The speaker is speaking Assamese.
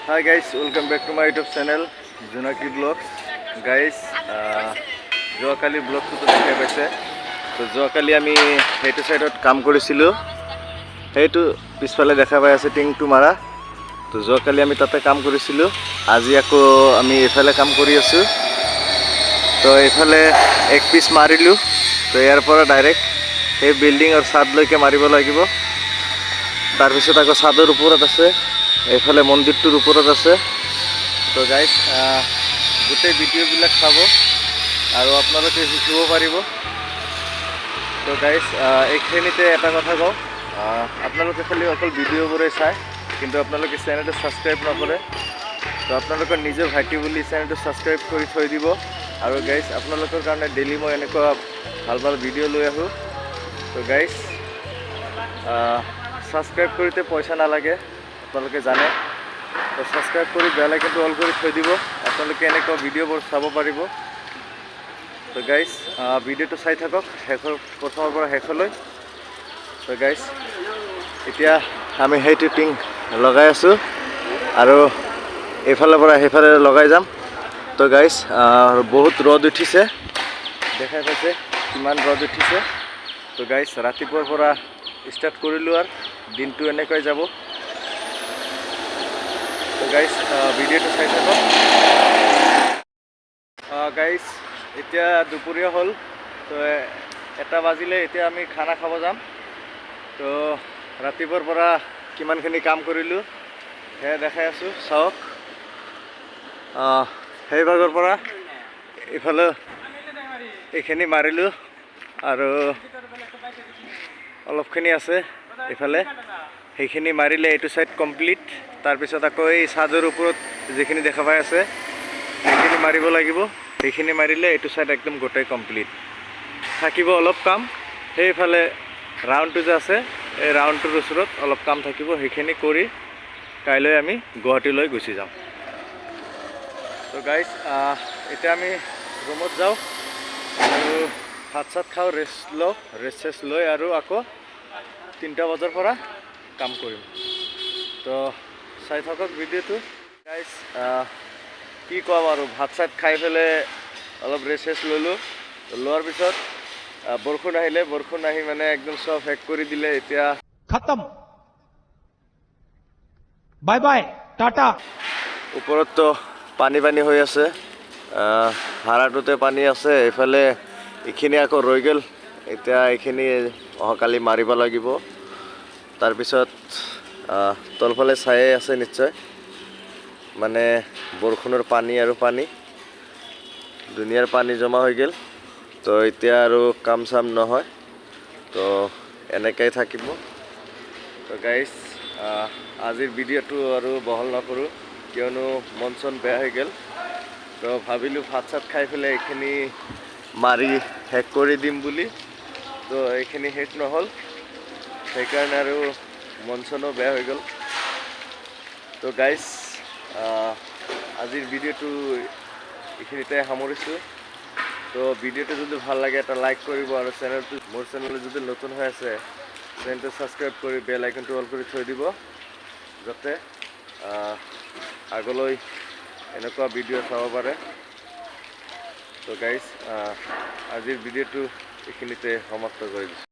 Hi guys, welcome back to my YouTube channel, Jonaki blogs. Guys, যোৱাকালি ব্লগটোতো দেখাই পাইছে। তো যোৱাকালি আমি সেইটো ছাইডত কাম কৰিছিলোঁ। সেইটো পিছফালে দেখা পাই আছে টিংটো মাৰা। তো যোৱাকালি আমি তাতে কাম কৰিছিলোঁ। আজি আকৌ আমি এইফালে কাম কৰি আছোঁ। তো এইফালে এক পিচ মাৰিলোঁ। তো ইয়াৰ পৰা ডাইৰেক্ট সেই বিল্ডিঙৰ চাদলৈকে মাৰিব লাগিব। তাৰপিছত আকৌ চাদৰ ওপৰত আছে, এইফালে মন্দিৰটোৰ ওপৰত আছে। তো গাইজ, গোটেই ভিডিঅ'বিলাক চাব আৰু আপোনালোকে শিকিব পাৰিব। তো গাইজ, এইখিনিতে এটা কথা কওঁ। আপোনালোকে খালি অকল ভিডিঅ'বোৰে চায়, কিন্তু আপোনালোকে চেনেলটো ছাবস্ক্ৰাইব নকৰে। তো আপোনালোকৰ নিজৰ ভাইটি বুলি চেনেলটো ছাবস্ক্ৰাইব কৰি থৈ দিব। আৰু গাইজ, আপোনালোকৰ কাৰণে ডেইলি মই এনেকুৱা ভাল ভাল ভিডিঅ' লৈ আহোঁ। তো গাইজ, ছাবস্ক্ৰাইব কৰোঁতে পইচা নালাগে, আপোনালোকে জানে। তো ছাবস্ক্ৰাইব কৰি বেল আইকনটো অল কৰি থৈ দিব, আপোনালোকে এনেকুৱা ভিডিঅ'বোৰ চাব পাৰিব। তো গাইজ, ভিডিঅ'টো চাই থাকক শেষৰ প্ৰথমৰ পৰা শেষলৈ। তো গাইজ, এতিয়া আমি সেইটো টিং লগাই আছোঁ আৰু এইফালৰ পৰা সেইফালে লগাই যাম। তো গাইজ, বহুত ৰ'দ উঠিছে, দেখাই পাইছে কিমান ৰ'দ উঠিছে। তো গাইজ, ৰাতিপুৱাৰ পৰা ষ্টাৰ্ট কৰিলোঁ আৰু দিনটো এনেকৈ যাব। তো গাইজ, ভিডিঅ'টো চাই থাকক। গাইজ, এতিয়া দুপৰীয়া হ'ল। তো 1টা বাজিলে, এতিয়া আমি খানা খাব যাম। তো ৰাতিপুৱাৰ পৰা কিমানখিনি কাম কৰিলোঁ, সেয়া দেখাই আছোঁ, চাওক। সেই ভাগৰ পৰা ইফালে এইখিনি মাৰিলোঁ আৰু অলপখিনি আছে ইফালে। সেইখিনি মাৰিলে এইটো ছাইড কমপ্লিট। তাৰপিছত আকৌ এই চাদৰ ওপৰত যিখিনি দেখা পাই আছে, সেইখিনি মাৰিব লাগিব। সেইখিনি মাৰিলে এইটো ছাইড একদম গোটেই কমপ্লিট। থাকিব অলপ কাম, সেইফালে ৰাউণ্ডটো যে আছে, এই ৰাউণ্ডটোৰ ওচৰত অলপ কাম থাকিব। সেইখিনি কৰি কাইলৈ আমি গুৱাহাটীলৈ গুচি যাম। তো গাইজ, এতিয়া আমি ৰুমত যাওঁ আৰু ভাত চাত খাওঁ, ৰেষ্ট লওঁ। ৰেষ্ট চেষ্ট লৈ আৰু আকৌ 3টা বজাৰ পৰা কাম কৰিম। তো চাই থাকক ভিডিঅ'টো। গাইজ, কি ক'ম আৰু, ভাত চাত খাই পেলাই অলপ ৰেষ্ট চেষ্ট ল'লোঁ। লোৱাৰ পিছত বৰষুণ আহিলে। বৰষুণ আহি মানে একদম চব শেষ কৰি দিলে এতিয়া। खत्म, बाय बाय टाटा। ওপৰততো পানী পানী হৈ আছে। ভাড়াটোতে পানী আছে। এইফালে এইখিনি আকৌ ৰৈ গ'ল। এতিয়া এইখিনি অহাকালি মাৰিব লাগিব। তাৰপিছত তলফালে চায়ে আছে নিশ্চয়, মানে বৰষুণৰ পানী আৰু পানী, দুনিয়াৰ পানী জমা হৈ গ'ল। তো এতিয়া আৰু কাম চাম নহয়, তো এনেকৈ থাকিব। তো গাইজ, আজিৰ ভিডিঅ'টো আৰু বহল নকৰোঁ, কিয়নো মন চন বেয়া হৈ গ'ল। তো ভাবিলোঁ ভাত চাত খাই পেলাই এইখিনি মাৰি শেষ কৰি দিম বুলি। তো এইখিনি শেষ নহ'ল, সেইকাৰণে আৰু মন চনো বেয়া হৈ গ'ল। তো গাইজ, আজিৰ ভিডিঅ'টো এইখিনিতে সামৰিছোঁ। তো ভিডিঅ'টো যদি ভাল লাগে, এটা লাইক কৰিব আৰু চেনেলটো, মোৰ চেনেলত যদি নতুন হৈ আছে, চেনেলটো ছাবস্ক্ৰাইব কৰি বেল আইকনটো অল কৰি থৈ দিব, যাতে আগলৈ এনেকুৱা ভিডিঅ' চাব পাৰে। তো গাইজ, আজিৰ ভিডিঅ'টো এইখিনিতে সমাপ্ত কৰি দিছোঁ।